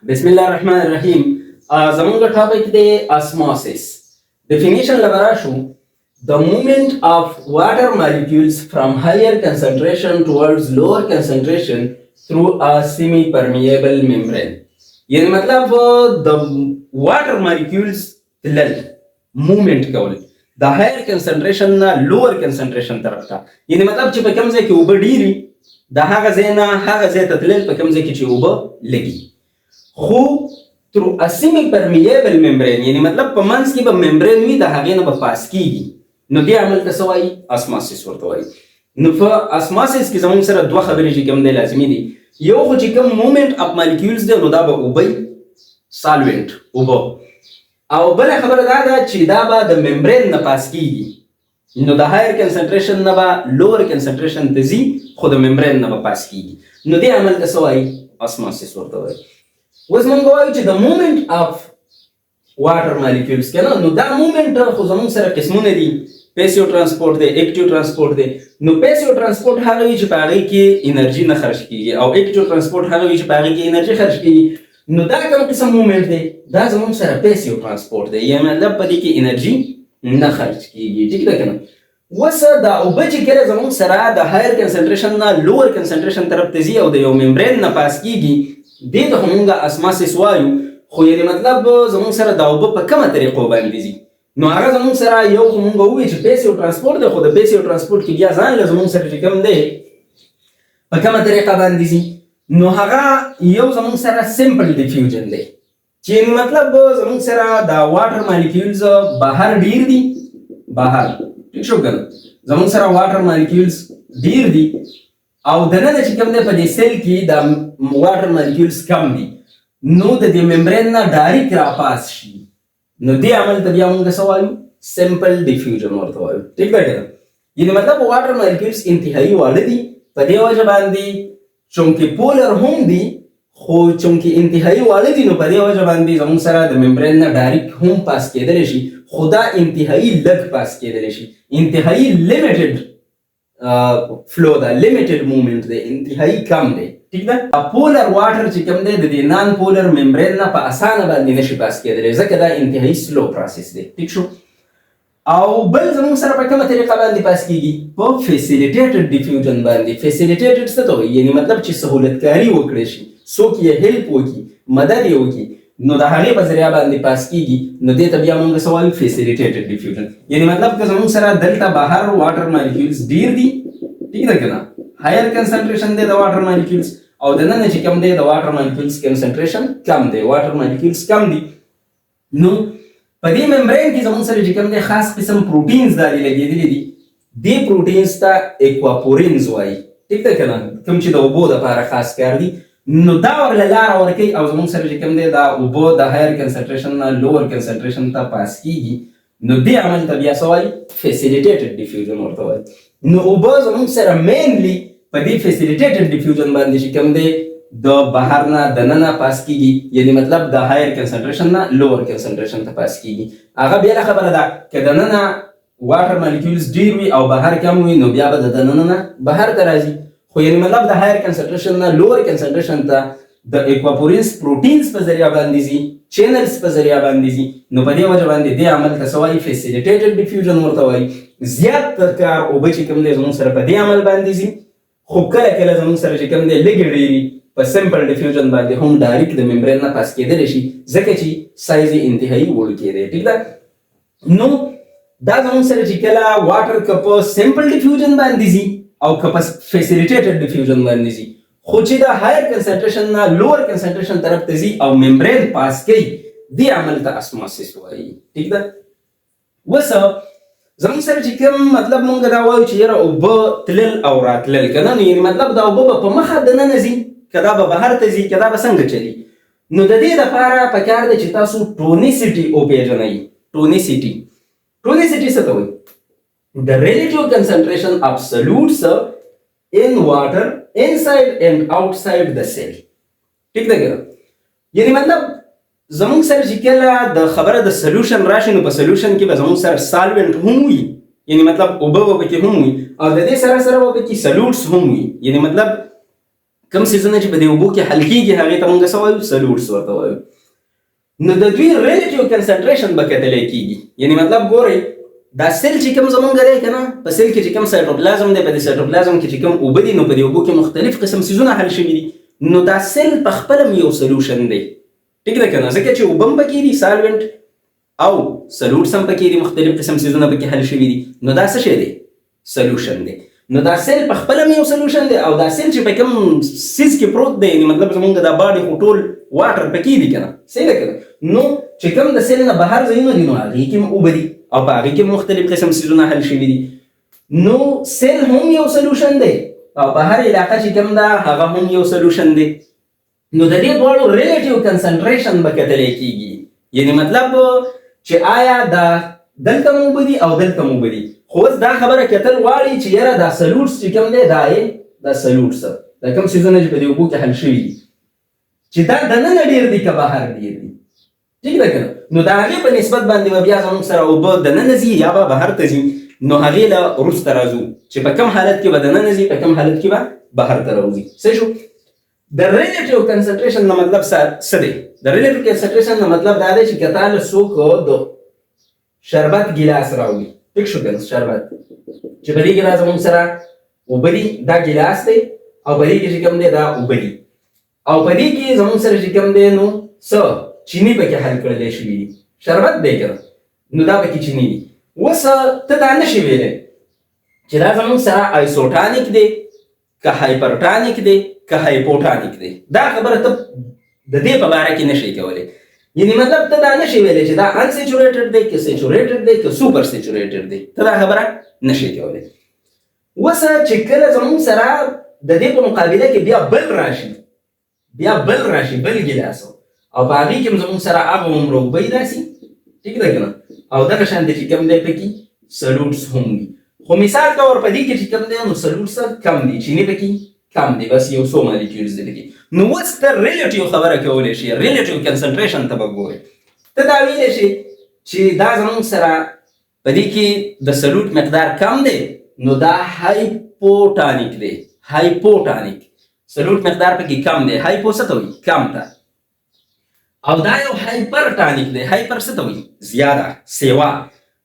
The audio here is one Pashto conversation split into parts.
بسم الله الرحمن الرحیم. زمونږ topic دی osmosis. Definition له به راشو: the movement of water molecules from higher concentration towards lower concentration through a semi permeable membrane. یعنی مطلب د water molecules تلل، movement کول د higher concentration نه lower concentration طرف ته. یعنی مطلب چې په کوم ځای کې اوبه ډېري، د هغه ځای نه هغه ځای ته تلل، په کوم ځای کې چې اوبه لږي، خو through a semi permeable membrane. یعنی مطلب په منځ کې به membrane وي، د هغې نه به پاس کیږي. نو دې عمل ته څه وایي؟ Osmosis ورته وایي. نو په osmosis کې زموږ سره دوه خبرې چې کوم دی لازمي دي. یو خو چې کوم movement of molecules دی، نو دا به اوبه، solvent اوبه، او بله خبره دا ده چې دا به د membrane نه پاس کیږي. نو د higher concentration نه به lower concentration ته ځي، خو د membrane نه به پاس کیږي. نو دې عمل ته څه وایي؟ Osmosis ورته وایي. اوس مونږ وایو چې د movement of water molecules کنه، نو دا movement خو زموږ سره قسمونه دي: passive transport دی، active transport دی. نو passive transport هغه وي چې په هغې کې انرژي نه خرج کیږي، او active transport هغه وي چې په هغې کې انرژي خرج کیږي. نو دا کوم قسم movement دی؟ دا زموږ سره passive transport دی، یعنی مطلب په دې کې انرژي نه خرج کیږي. ټیک ده کنه؟ اوس دا اوبه چې کله زموږ سره د higher concentration نه lower concentration طرف ته ځي او د یو membrane نه پاس کیږي، دې ته خو مونږ osmosis وایو، خو یعنی مطلب زموږ سره دا اوبه په کومه طریقو باندې ځي؟ نو هغه زموږ سره یو خو مونږ ووایو چې passive transport دی، خو د passive transport کې بیا ځان له زموږ سره چې کوم دی په کومه طریقه باندې ځي. نو هغه یو زموږ سره simple diffusion دی، چې مطلب زموږ سره دا water molecules بهر ډیر دي، بهر. ټیک شو کنه؟ زموږ سره water molecules ډیر دي او دننه چې کوم دی په دې cell کې د water molecules کم دي، نو د دې membrane نه direct را پاس شي. نو دې عمل ته بیا موږ څه وایو؟ Simple diffusion ورته وایو. ټیک ده کنه؟ یعنی مطلب water molecules انتهایی واړه دي، په دې وجه باندې چونکه polar هم دي، خو چونکه انتهایی واړه دي، نو په دې وجه باندې زموږ سره د membrane نه direct هم پاس کېدلی شي، خو دا انتهایی لږ پاس کېدلی شي. انتهایی limited flow ده، limited movement دی، انتهایی کم دی. ټیک ده؟ Polar water چې کوم دی د دې non polar membrane نه په اسانه باندې نشي پاس کېدلی، ځکه دا انتهایی slow process دی. ټیک شو؟ او بل زموږ سره په کومه طریقه باندې پاس کیږي؟ په facilitated diffusion باندې. Facilitated څه ته وایي؟ یعنی مطلب چې سهولتکاري وکړي شي، څوک یې help وکړي، مدد یې وکړي، نو د هغې په ذریعه باندې پاس کیږي. نو دې ته بیا مونږ څه وایو؟ Facilitated diffusion. یعنی مطلب که زموږ سره دلته بهر water molecules ډیر دي، ټیک ده که نه؟ Higher concentration دی د water molecules، او د ننه چې کم دی د water molecules concentration کم دی، water molecules کم دي. نو په دې membrane کې زموږ سره چې کوم دی خاص قسم proteins دالي لګېدلي دي. دې proteins ته aquaporins وایي. ټیک ده که نه؟ کوم چې د اوبو دپاره خاص کار دي. نو دا ورله لاره ورکوي او زموږ سره چې کوم دی دا اوبه د higher concentration نه lower concentration ته پاس کیږي. نو دې عمل ته بیا څه وایي؟ Facilitated diffusion ورته وایي. نو اوبه زموږ سره mainly په دې facilitated diffusion باندې چې کوم دی د بهر نه دننه پاس کیږي، یعنی مطلب د higher concentration نه lower concentration ته پاس کیږي. هغه بیا خبره ده که دننه water molecules ډیر وي او بهر کم وي، نو بیا به د دننه نه بهر ته راځي. خو یعنی مطلب د higher concentration نه lower concentration ته د aquaporins proteins په ذریعه باندې ځي، channels په ذریعه باندې ځي. نو په دې وجه باندې دې عمل ته څه وایي؟ Facilitated diffusion ورته وایي. زیات کار اوبه چې کوم دی زموږ سره په دې عمل باندې ځي، خو کله کله زموږ سره چې کوم دی لږ ډېري په simple diffusion باندې هم direct د membrane نه پاس کېدلی شي، ځکه چې سایز یې انتهایی وړوکی دی. ټیک ده؟ نو دا زموږ سره چې کله water که په simple diffusion باندې ځي او که په facilitated diffusion باندې ځي، خو چې د higher concentration نه lower concentration طرف ته ځي او membrane پاس کوي، دې عمل ته osmosis وایي. ټیک ده؟ اوس زموږ سره چې کوم مطلب مونږ دا وایو چې یاره اوبه تلل او راتلل که نه، نو یعنی مطلب دا اوبه به په مخه دننه ځي که دا به بهر ته ځي که دا به څنګه چلی؟ نو د دې دپاره پکار دی چې تاسو tonicity وپېژنئ. Tonicity، tonicity څه ته وایي؟ The relative concentration of solutes in water inside and outside the cell. ټیک ده که؟ یعنی مطلب زمونږ سره چې کله د خبره د solution راشي، نو په solution کې به زمونږ سره solvent هم وي، یعنی مطلب اوبه به پکې هم وي، او د دې سره سره به پکې solutes هم وي، یعنی مطلب کوم څیزونه چې په دې اوبو کې حل کېږي هغې ته مونږ څه وایو؟ solutes ورته وایو. نو د دوی relative concentration به کتلی کېږي. یعنی مطلب ګورئ، دا cell چې کوم زمونږ دی که نه، په cell کې چې کوم cytoplasm دی، په دې cytoplasm کې چې کوم اوبه دي، نو په دې اوبو کې مختلف قسم څیزونه حل شوي دي. نو دا cell په خپله هم یو solution دی، ټیک ده که نه؟ ځکه چې اوبه هم پکې دي، solvent، او solutes هم پکې دي، مختلف قسم څیزونه پکې حل شوي دي. نو دا څه شی دی؟ solution دی. نو دا cell په خپله هم یو solution دی، او دا cell چې په کوم څیز کې پروت دی، یعنې مطلب زمونږ دا body خو ټول water پکې دي که نه؟ صحیح ده که نه؟ نو چې کوم د cell نه بهر ځایونه دي، نو هغې کې هم اوبه دي او په هغې کې مختلف قسم څیزونه حل شوي دي. نو cell هم یو solution دی او بهر علاقه چې کوم ده هغه هم یو solution دی. نو د دې دواړو relative concentration به کتلی کېږي. یعنې مطلب چې آیا دا دلته هم اوبه دي او دلته هم اوبه دي، خو اوس دا خبره کتل غواړي چې یاره دا solutes چې کوم دی، دا یې دا solutes، دا کوم څیزونه چې په دې اوبو کې حل شوي دي، چې دا دننه ډېر دي که بهر ډېر دي، ټیک ده که نه؟ نو د هغې په نسبت باندې به بیا زموږ سره اوبه دننه ځي یا به بهر ته ځي. نو هغې له وروسته راځو چې په کوم حالت کې به دننه ځي، په کوم حالت کې به بهر ته راوځي. څه شو؟ د relative concentration نه مطلب څه دی؟ د relative concentration نه مطلب دا دی چې که تا له څوک د شربت ګیلاس راوړي، ټیک شو که نه؟ شربت چې په دې کې دا زموږ سره اوبه دي، دا ګیلاس دی او په دې کې چې کوم دی دا اوبه دي، او په دې کې زموږ سره چې کوم دی نو څه چیني پکې حل کړلی شوي دي، شربت دی که نه؟ نو دا پکې چیني دي. اوس ته دا نه شې ویلی چې دا زموږ سره isotonic دی که hypertonic دی که hypotonic دی. دا خبره ته د دې په باره کې نه شې کولی. یعنی مطلب ته دا نه شې ویلی چې دا unsaturated دی که saturated دی که super saturated دی، ته دا خبره نه شې کولی. اوس چې کله زموږ سره د دې په مقابله کې بیا بل راشي، بیا بل راشي، بل ګیلاس، او په هغې کې هم زموږ سره هغه عمره اوبه راسي، ټیک ده که نه؟ او دغه شان دی چې کوم دی پکې solutes هم وي، خو مثال طور په دې کې چې کوم دی نو solutes کم دي، چیني پکې کم دي، بس یو څو molecules دي پکې. نو اوس ته relative خبره کولی شې، relative concentration ته به ګورې. ته دا ویلی شې چې دا زموږ سره په دې کې د solute مقدار کم دی، نو دا hypotonic دی. hypotonic، solute مقدار پکې کم دی، hypo څه ته وایي؟ کم ته. او دا یو hypertonic دی، hyper څه ته وایي؟ زیاده، سیوا.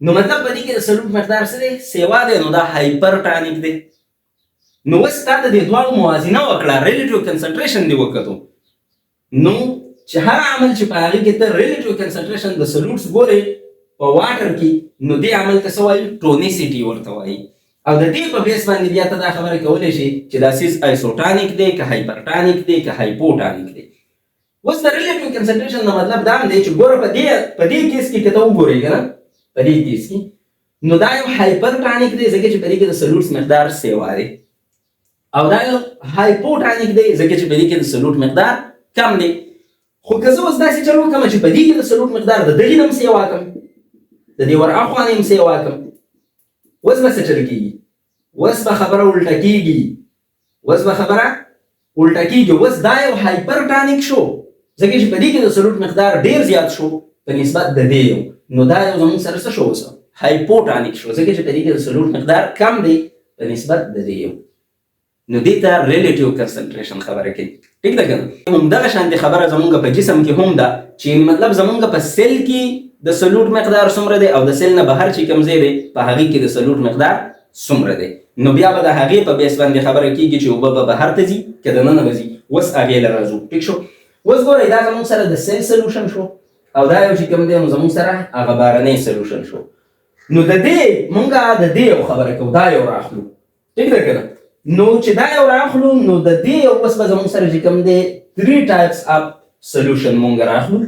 نو مطلب په دې کې د solute مقدار څه دی؟ سیوا دی، نو دا hypertonic دی. نو اوس تا د دې دواړو موازنه وکړه، relative concentration دې وکتو. نو چې هر عمل چې په هغې کې ته relative concentration د solutes ګورې په water کې، نو دې عمل ته څه وایي؟ tonicity ورته وایي. او د دې په base باندې بیا ته دا خبره کولی شې چې دا څیز isotonic دی که hypertonic دی که hypotonic دی. اوس د relative concentration نه مطلب دا هم دی چې ګوره په دې case کې که ته وګورې که نه، په دې case کې نو دا یو hypertonic دی، ځکه چې په دې کې د solutes مقدار سیوا دی، او دا یو hypotonic دی، ځکه چې په دې کې د solute مقدار کم دی. خو که زه اوس داسې چل وکړم چې په دې کې د solute مقدار د دغې نه هم سیوا کړم، د دې ور اخوا نه هم سیوا کړم، اوس به څه چل کېږي؟ اوس به خبره الټه کېږي، اوس به خبره الټه کېږي. اوس دا یو hypertonic شو، ځکه چې په دې کې د solute مقدار ډېر زیات شو په نسبت د دې یو، نو دا یو زموږ سره څه شو؟ اوس hypotonic شو، ځکه چې په دې کې د solute مقدار کم دی په نسبت د دې یو. نو دې ته relative concentration خبره کوي، ټیک ده که نه؟ همدغه شان دې خبره زمونږ په جسم کې هم ده چې مطلب زمونږ په cell کې د solute مقدار څومره دی او د cell نه بهر چې کوم ځای دی په هغې کې د solute مقدار څومره دی. نو بیا به د هغې په base باندې خبره کېږي چې اوبه به بهر ته ځي که دننه به ځي. اوس هغې له راځو، ټیک شو؟ اوس ګورئ، دا زمونږ سره د cell solution شو او دا یو چې کوم دی نو زمونږ سره هغه بهرنی solution شو. نو د دې مونږ د دې یو خبره کوو، دا یو راخلو، ټیک ده که نه؟ نو چې دا یو راخلو، نو د دې یو اوس به زمونږ سره چې کوم دی 3 types of solution مونږ راخلو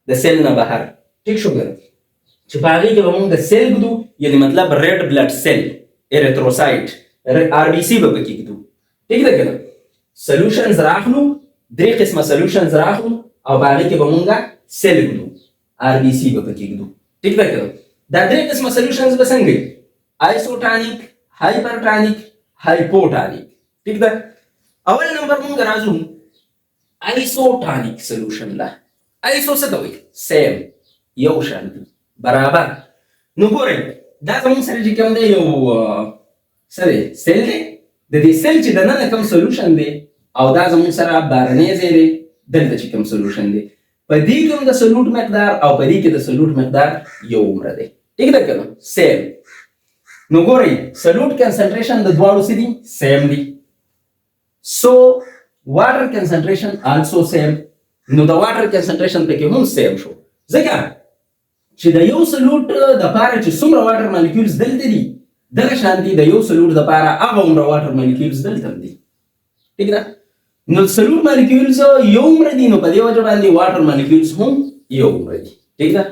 د cell نه بهر، ټیک شو که نه؟ چې په هغې کې به مونږ cell ږدو، یعنې مطلب red blood cell، erythrocyte، RBC به پکې ږدو، ټیک ده که نه؟ solutions راخلو، درې قسمه solutions راخلو او په هغې کې به مونږ cell ږدو، RBC به پکې ږدو، ټیک ده که نه؟ دا درې قسمه solutions به څنګه وي؟ isotonic، hypertonic، hypotonic، ټیک ده؟ اول نمبر مونږ راځو isotonic solution له. iso څه ته وایي؟ same، یو شان دي، برابر. نو ګورئ، دا زموږ سره چې کوم دی یو څه دی؟ cell دی. د دې cell چې دننه کوم solution دی او دا زموږ سره بهرنی ځای دی. دلته چې کوم سولوشن دی، په دې کې هم د سولوټ مقدار او په دې کې د سولوټ مقدار یو عمره دی، ټیک ده که نه؟ same. نو ګورئ، solute concentration د دواړو څه دي؟ same دي. So water concentration also same. نو د water concentration پکې هم same شو، ځکه چې د یو solute د پاره چې څومره water molecules دلته دي، دغه شان دي د یو solute د پاره هغه عمره water molecules دلته هم دي، ټیک ده؟ نو solute molecules یو عمره دي، نو په دې وجه باندې water molecules هم یو عمره دي، ټیک ده؟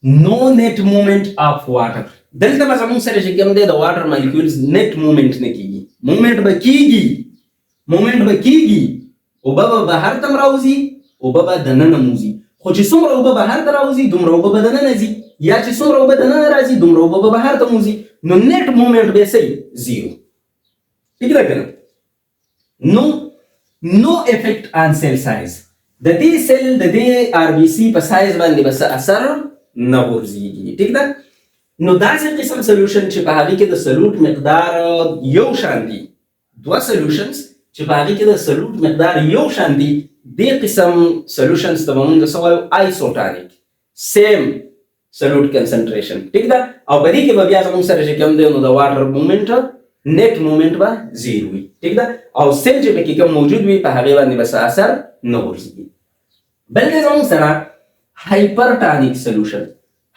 No net movement of water. دلته به زموږ سره چې کوم دی، د water molecules net movement نه کیږي. movement به کیږي، movement به کیږي، اوبه به بهر ته هم راوځي، اوبه به دننه هم وځي، خو چې څومره اوبه بهر ته راوځي، دومره اوبه به دننه ځي، یا چې څومره اوبه دننه راځي، دومره اوبه به بهر ته وځي، نو net movement به څه وي؟ zero، ټیک ده که نه؟ نو no effect on cell size. د دې cell، د دې RBC په سایز باندې به څه اثر نه غورځېږي، ټیک ده؟ نو داسې قسم solution چې په هغې کې د solute مقدار یو شان دي، دوه solutions چې په هغې کې د solute مقدار یو شان دي، دې قسم solutions ته به مونږ څه وایو؟ Isotonic، same solute concentration، ټیک ده؟ او په دې کې به بیا زموږ سره چې کوم دی، نو د water movement، net movement به zero وي، ټیک ده؟ او cell چې پکې کوم موجود وي، په هغې باندې به څه اثر نه غورځېږي. بل دی زموږ سره hypertonic solution.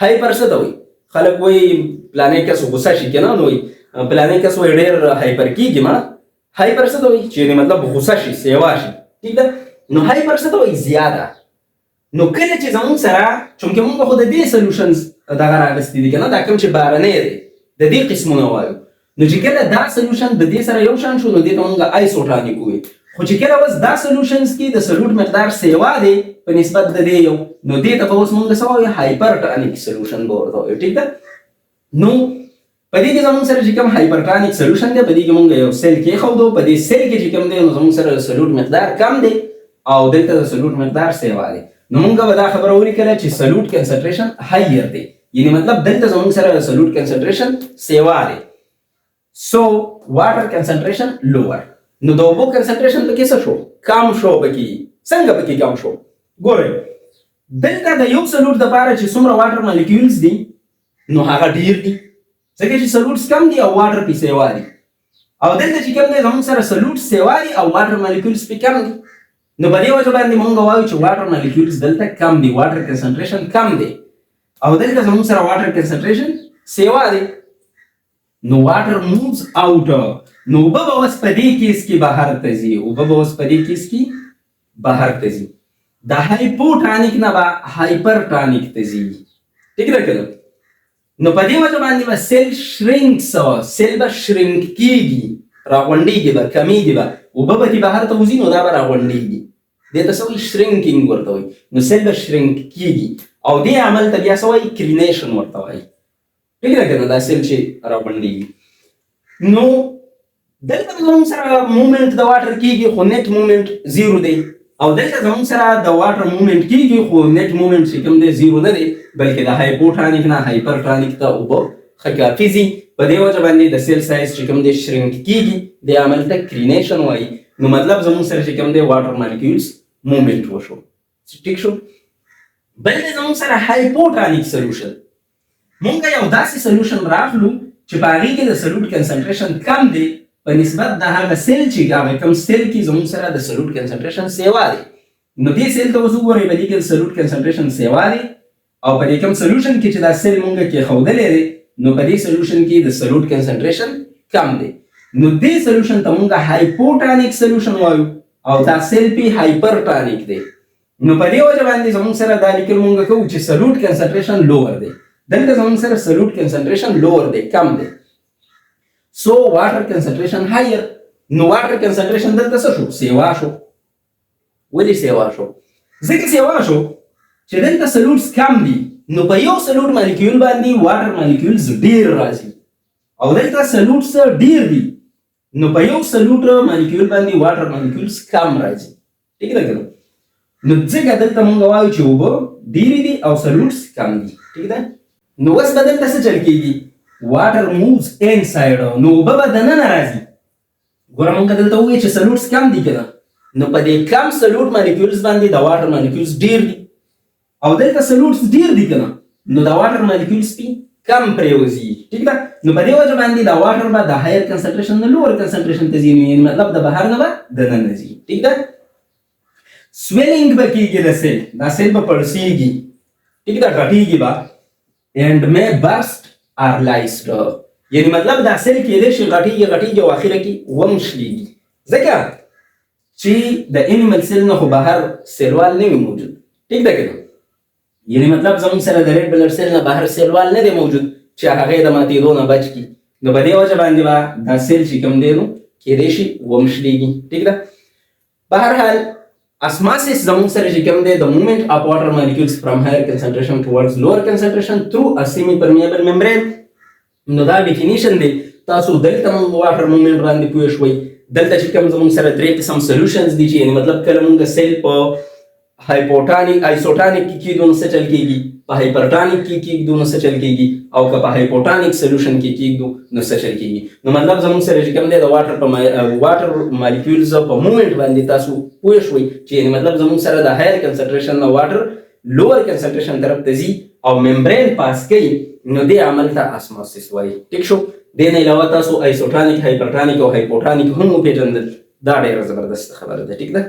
Hyper څه ته وایي؟ خلک وایي پلانې کس غوسه شي که نه، نو وایي پلانې کس وایي ډېر hyper کېږي. ما hyper څه ته وایي؟ چې یعنې مطلب غوسه شي، سیوا شي، ټیک ده؟ نو hyper څه ته وایي؟ زیاده. نو کله چې زموږ سره، چونکې موږ خو د دې solutions دغه راغستې دي که نه، دا کوم چې بهرنی دی، د دې قسمونه وایو، نو چې کله دا solution د دې سره یو شان شو، نو دې ته موږ isotonic وایو. خو چې کله اوس دا solutions کې د solute مقدار سیوا دی په نسبت د دې یو، نو دې ته به اوس موږ څه وایو؟ Hypertonic solution به ورته وایو، ټیک ده؟ نو په دې کې زموږ سره چې کوم hypertonic solution دی، په دې کې موږ یو cell کېښودو. په دې cell کې چې کوم دی، نو زموږ سره د solute مقدار کم دی او دلته د solute مقدار سیوا دی. نو موږ به دا خبره ولیکله چې solute concentration higher دی، یعنی مطلب دلته زموږ سره د solute concentration سیوا دی، so water concentration lower. نو د اوبو concentration پکې څه شو؟ کم شو پکې. څنګه پکې کم شو؟ ګورئ، دلته د یو solute دپاره چې څومره water molecules دي، نو هغه ډیر دي، ځکه چې solutes کم دي او water پې سیوا دي. او دلته چې کوم دی، زموږ سره solutes سیوا دي او water molecules پې کم دي. نو په دې وجه باندې مونږ وایو چې water molecules دلته کم دي، water concentration کم دی، او دلته زموږ سره water concentration سیوا دی، نو water moves out. نو اوبه به اوس په دې case کې بهر ته ځي، اوبه به اوس په دې case کې بهر ته ځي، د hypotonic نه به hypertonic ته ځي، ټیک ده که نه؟ نو په دې وجه باندې به cell shrinks، cell به shrink کیږي، راغونډېږي به، کمیږي به. اوبه به ترې بهر ته وځي، نو دا به راغونډېږي. دې ته څه وایي؟ Shrinking ورته وایي. نو cell به shrink کیږي او دې عمل ته بیا څه وایي؟ Crenation ورته وایي، ټیک ده که نه؟ دا cell چې راغونډېږي، نو دلته زموږ سره movement د water کیږي، خو net movement zero دی، او دلته زموږ سره د water movement کیږي، خو net movement چې کوم دی، zero نه دی، بلکې د hypotonic نه hypertonic ته اوبه ښه کافي ځي. په دې وجه باندې د cell size چې کوم دی، shrink کیږي. دې عمل ته crenation وایي. نو مطلب زموږ سره چې کوم دی، water molecules movement وشو، ټیک شو؟ بل دی زموږ سره hypotonic solution. مونږ یو داسې solution راخلو چې په هغې کې د solute concentration کم دی په نسبت د هغه cell چې هغه کوم cell کې زموږ سره د solute concentration سیوا دی. نو دې cell ته اوس وګورئ، په دې کې د solute concentration سیوا دی او په دې کوم solution کې چې دا cell مونږ کېښودلی دی، نو په دې solution کې د solute concentration کم دی. نو دې solution ته مونږ hypotonic solution وایو او دا cell پی hypertonic دی. نو په دې وجه باندې زموږ سره دا لیکل مونږ کوو چې solute concentration lower دی. دلته زموږ سره solute concentration lower دی، کم دی، so water concentration higher. نو water concentration دلته څه شو؟ سیوا شو. ولې سیوا شو؟ ځکه سیوا شو چې دلته solutes کم دي، نو په یو solute molecule باندې water molecules ډیر راځي، او دلته solutes ډیر دي، نو په یو solute molecule باندې water molecules کم راځي، ټیک ده که نه؟ نو ځکه دلته مونږ وایو چې اوبه ډېرې دي او solutes کم دي، ټیک ده؟ نو اوس به دلته څه چل کېږي؟ Water moves inside. نو اوبه به دننه راځي. ګوره، مونږ دلته ووایو چې solutes کم دي که نه، نو په دې کم solute molecules باندې د water molecules ډیر دي، او دلته solutes ډیر دي که نه، نو د water molecules پی کم پریوځي، ټیک ده؟ نو په دې وجه باندې د water به د higher concentration نه lower concentration ته ځي، نو یعنی مطلب د بهر نه به دننه ځي، ټیک ده؟ Swelling به کیږي د cell، دا cell به پړسیږي، ټیک ده؟ غټیږي به and may burst or lyse. یعنی مطلب دا cell کېدای شي غټیږي غټیږي او اخره کې ومشلیږي، ځکه چې د animal cell نه خو بهر cell wall نه وي موجود، ټیک ده که نه؟ یعنی مطلب زموږ سره د red blood cell نه بهر cell wall نه دی موجود چې هغه د ماتېدو نه بچ کړي. نو په دې وجه باندې به دا cell چې کوم دی، نو کېدای شي ومشلیږي، ټیک ده؟ بهرحال، osmosis زموږ سره چې کوم دی، the movement of water molecules from higher concentration towards lower concentration through a semi permeable membrane. نو دا definition دی. تاسو دلته موږ water movement باندې پوه شوئ. دلته چې کوم زموږ سره درې قسم solutions دي، چې یعنی مطلب کله موږ cell په hypotonic isotonic کې کیږدو نو څه چل کیږي، په hypertonic کې کیږدو نو څه چل کیږي، او که په hypotonic solution کې کیږدو نو څه چل کیږي. نو مطلب زموږ سره چې کوم دی، د water په water molecules په movement باندې تاسو پوه شوئ چې یعنی مطلب زموږ سره د higher concentration نه water lower concentration طرف ته ځي او membrane pass کوي، نو دې عمل ته osmosis وایي، ټیک شو؟ دې نه علاوه تاسو isotonic، hypertonic او hypotonic هم وپېژندل. دا ډېره زبردسته خبره ده، ټیک ده؟